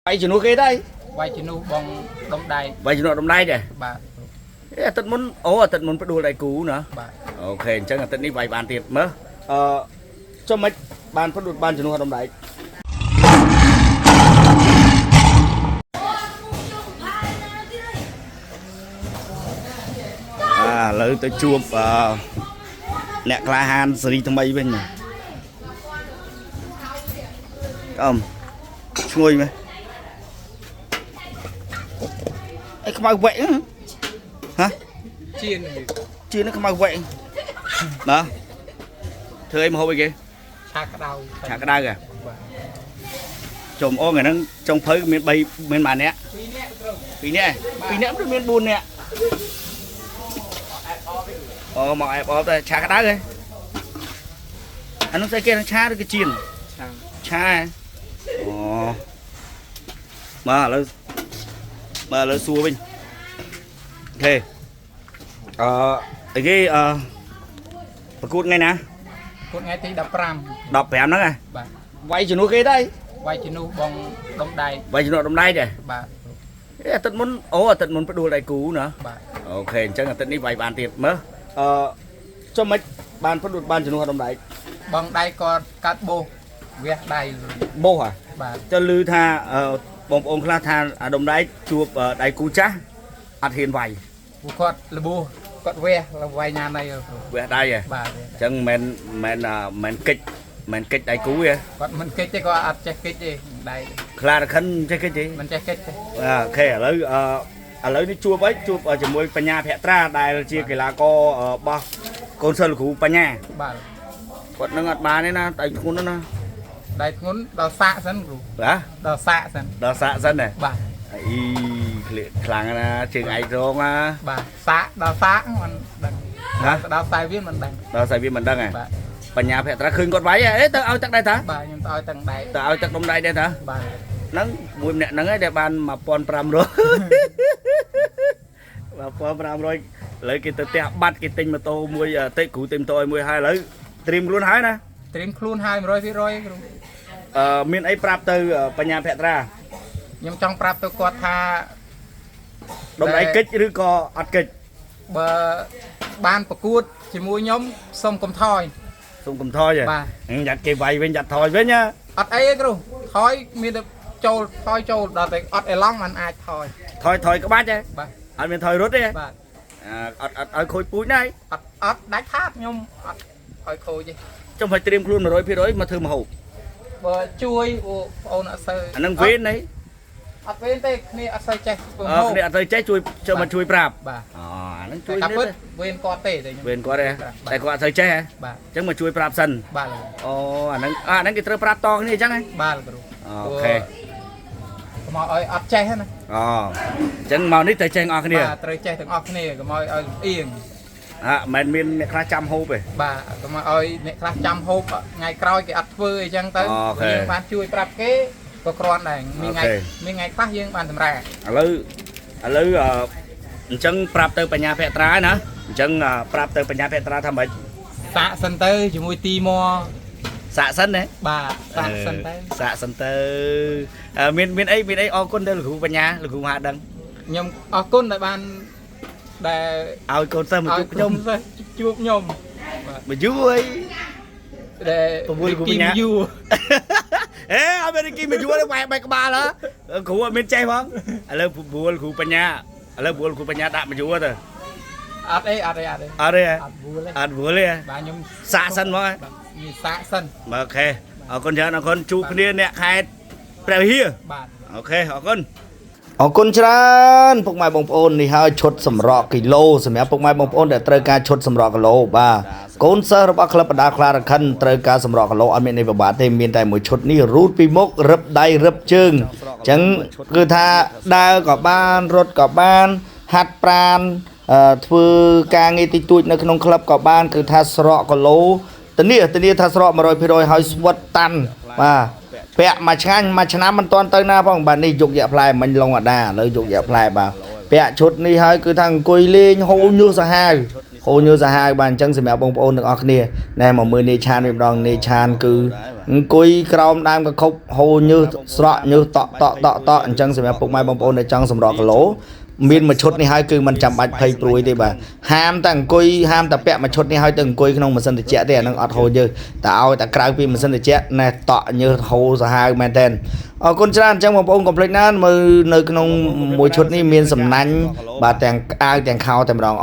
វាយជំនួសគេដែរ វាយជំនួសបងដុំដែក វាយជំនួសដុំដែកដែរ បាទ អេអាទិត្យមុនអូអាទិត្យមុនផ្ដួលដៃគូណា បាទ OK អញ្ចឹងអាទិត្យនេះវាយបានទៀតមើលអឺចុះមិនបានផ្ដួលបានជំនួសដុំដែកអាឥឡូវទៅជួបអឺអ្នកក្លាហានសេរីថ្មីវិញណាអមឈ្ងុយមែនអីខ្មៅវែកហ្នឹងហ៎ ជៀន ជឿនឹងខ្មៅវែកណាធ្វើអីមកហូបអីគេ ឆាក្តៅ ឆាក្តៅហ៎ បាទ ចុំអូថ្ងៃហ្នឹងចុងភៅមាន3មានប៉ុន្មានអ្នក ពីរនាក់គ្រូ 2នាក់2នាក់មិនមាន4នាក់អូមកអែបអបតែឆាក្តៅហ៎អានោះស្អីគេនឹងឆាឬក៏ចៀន ឆា ឆាហ៎អូបាទឥឡូវបាទឥឡូវសួរវិញ OK អឺអីគេអឺប្រកួតថ្ងៃណា គាត់ថ្ងៃទី15 15ហ្នឹងហ៎ បាទ វាយជំនួសគេដែរ វាយជំនួសបងដុំដែក វាយជំនួសដុំដែកដែរ បាទ អេអាទិត្យមុនអូអាទិត្យមុនផ្ដួលដៃគូណា បាទ OK អញ្ចឹងអាទិត្យនេះវាយបានទៀតមើលអឺចុះមិនបានផ្ដួលបានជំនួសដុំដែក បងដៃគាត់កាត់បោសវះដៃ បោសហ៎ បាទ ចុះឮថាអឺបងប្អូនខ្លះថាអាដុំដែកជួបដៃគូចាស់អត់ហ៊ានវាយ ពួកគាត់លបោសគាត់វះលវាយញ៉ាំអីគ្រូ វះដៃហ៎ បាទ អញ្ចឹងមិនមែនមិនកិច្ចមិនកិច្ចដៃគូទេ គាត់មិនកិច្ចទេគាត់អត់ចេះកិច្ចទេដៃ ខ្លារខិនចេះកិច្ចទេ មិនចេះកិច្ចទេ OK ឥឡូវអឺឥឡូវនេះជួបអីជួបជាមួយបញ្ញាភក្ត្រាដែលជាកីឡាកររបស់កូនសិស្សលោកគ្រូបញ្ញា បាទ គាត់នឹងអត់បានទេណាដៃធ្ងន់ណាស់ណា ដៃធ្ងន់ដល់សាកសិនគ្រូ បាទ ដល់សាកសិន ដល់សាកសិនណា បាទ អីក្លៀកខ្លាំងណាស់ជើងឯករងណា បាទសាកដល់សាកមិនដឹង ហ៎ ដល់ខ្សែវាមិនដឹង ដល់ស្អីវាមិនដឹងហ៎ បាទ បញ្ញាភក្ត្រាឃើញគាត់វាយហ៎អេទៅឲ្យទឹកដែរតា បាទខ្ញុំទៅឲ្យតឹងដែក ទៅឲ្យទឹកដុំដៃដែរតា បាទ ហ្នឹងមួយម្នាក់ហ្នឹងឯងដែលបាន1500 1500ឥឡូវគេទៅផ្ទះបាត់គេទិញម៉ូតូមួយតិចគ្រូទិញម៉ូតូឲ្យមួយហើយឥឡូវត្រៀមខ្លួនហើយណា ត្រៀមខ្លួនហើយ100%គ្រូ អឺមានអីប្រាប់ទៅបញ្ញាភក្ត្រា ខ្ញុំចង់ប្រាប់ទៅគាត់ថា ដុំដៃកិច្ចឬក៏អត់កិច្ច បើបានប្រកួតជាមួយខ្ញុំសូមកុំថយ សូមកុំថយហ៎ បាទ យ៉ាត់គេវាយវិញយ៉ាត់ថយវិញណា អត់អីទេគ្រូថយមានតែចូលថយចូលដល់តែអត់អេឡង់มันអាចថយ ថយថយក្បាច់ហ៎ បាទ អត់មានថយរត់ទេ បាទ អត់អត់ឲ្យខូចពូជណាយ អត់អត់ដាច់ខាតខ្ញុំអត់ឲ្យខូចទេ ចុះឲ្យត្រៀមខ្លួន100%មកធ្វើម្ហូប បើជួយអូបងអូនអត់សូវ អាហ្នឹងវេននេះ អត់វេនទេគ្នាអត់សូវចេះធ្វើ អឺ ម្ហូប គ្នាអត់ទៅចេះជួយចូលមកជួយប្រាប់ បាទ អូអាហ្នឹងជួយ តែពិត គ្នាទេ វេនគាត់ទេតែខ្ញុំ វេនគាត់ទេ បាទ តែគាត់អត់ទៅចេះហ៎ បាទ អញ្ចឹងមកជួយប្រាប់សិន បាទ អូអាហ្នឹងអាហ្នឹងគេត្រូវប្រាប់តគ្នាអញ្ចឹងហ៎ បាទគ្រូ OK កុំឲ្យអត់ចេះណា អូអញ្ចឹងមកនេះត្រូវចេះទាំងអស់គ្នា បាទត្រូវចេះទាំងអស់គ្នាកុំឲ្យឲ្យលំអៀង ហាមិនមែនមានអ្នកខ្លះចាំហូបទេ បាទកុំឲ្យអ្នកខ្លះចាំហូបថ្ងៃក្រោយគេអត់ធ្វើអីចឹងទៅ OK យើងបានជួយប្រាប់គេក៏គ្រាន់ដែរមានថ្ងៃ OK មានថ្ងៃខ្លះយើងបានសម្រាប់ ឥឡូវឥឡូវអឺអញ្ចឹងប្រាប់ទៅបញ្ញាភក្ត្រាណាអញ្ចឹងប្រាប់ទៅបញ្ញាភក្ត្រាថាម៉េច សាកសិនទៅជាមួយទីម សាកសិនណា បាទសាកសិនទៅ សាកសិនទៅអឺមានមានអីមានអីអរគុណទៅលោកគ្រូបញ្ញាលោកគ្រូមហាដឹង ខ្ញុំអរគុណដែលបានដែល ឲ្យកូនសិស្សមកជួបខ្ញុំ សិស្សជួបខ្ញុំបាទ មកយូរអី ដែល ប្រមូលគ្រូបញ្ញា យូរ អេអត់មានគីមកយូរទេបែកបែកក្បាលហ៎គ្រូអត់មានចេះផងឥឡូវព្រួលគ្រូបញ្ញាឥឡូវព្រួលគ្រូបញ្ញាដាក់មកយូរទៅ អត់អីអត់អីអត់អី អត់ទេ អត់វល់ទេ អត់វល់ទេ បាទខ្ញុំ សាកសិនហ្មងហ៎ បាទមានសាកសិន បាទ OK អរគុណច្រើនអរគុណជួបគ្នាអ្នកខេត្តព្រះវិហារ បាទ OK អរគុណ អរគុណច្រើនពុកម៉ែបងប្អូននេះហើយឈុតសម្រក់គីឡូសម្រាប់ពុកម៉ែបងប្អូនដែលត្រូវការឈុតសម្រក់គីឡូបាទកូនសិស្សរបស់ក្លឹបបណ្ដាខ្លារខិនត្រូវការសម្រក់គីឡូអត់មានន័យពិបាកទេមានតែមួយឈុតនេះរូតពីមុខរឹបដៃរឹបជើងអញ្ចឹងគឺថាដើរក៏បានរត់ក៏បានហាត់ប្រានធ្វើការងារតិចតួចនៅក្នុងក្លឹបក៏បានគឺថាស្រកគីឡូធានាធានាថាស្រក100%ហើយស្វិតតាន់បាទពាក់មួយឆ្ងាញ់មួយឆ្នាំមិនទាន់ទៅណាផងបាទនេះយកយៈផ្លែមិញឡុងអាដាឥឡូវយកយៈផ្លែបាទពាក់ឈុតនេះហើយគឺថាអង្គុយលេងហូរញើសសាហាវ ហូរញើសសាហាវបាទអញ្ចឹងសម្រាប់បងប្អូនទាំងអស់គ្នាណែមកមើលនាយឆានវិញម្ដងនាយឆានគឺអង្គុយក្រោមដើមកខុបហូរញើសស្រក់ញើសតក់តក់តក់តក់អញ្ចឹងសម្រាប់ពុកម៉ែបងប្អូនដែលចង់សម្រក់គីឡូមានមួយឈុតនេះហើយគឺមិនចាំបាច់ភ័យព្រួយទេបាទហាមតែអង្គុយហាមតែពាក់មួយឈុតនេះហើយទៅអង្គុយក្នុងម៉ាស៊ីនត្រជាក់ទេអានឹងអត់ហូរញើសតែឲ្យតែក្រៅពីម៉ាស៊ីនត្រជាក់ណែតក់ញើសហូរសាហាវមែនតើអរគុណច្រើនអញ្ចឹងបងប្អូនកុំភ្លេចណាមើលនៅក្នុងមួយឈុតនេះមានសំណាញ់បាទទាំងអាវទាំងខោតែម្ដង។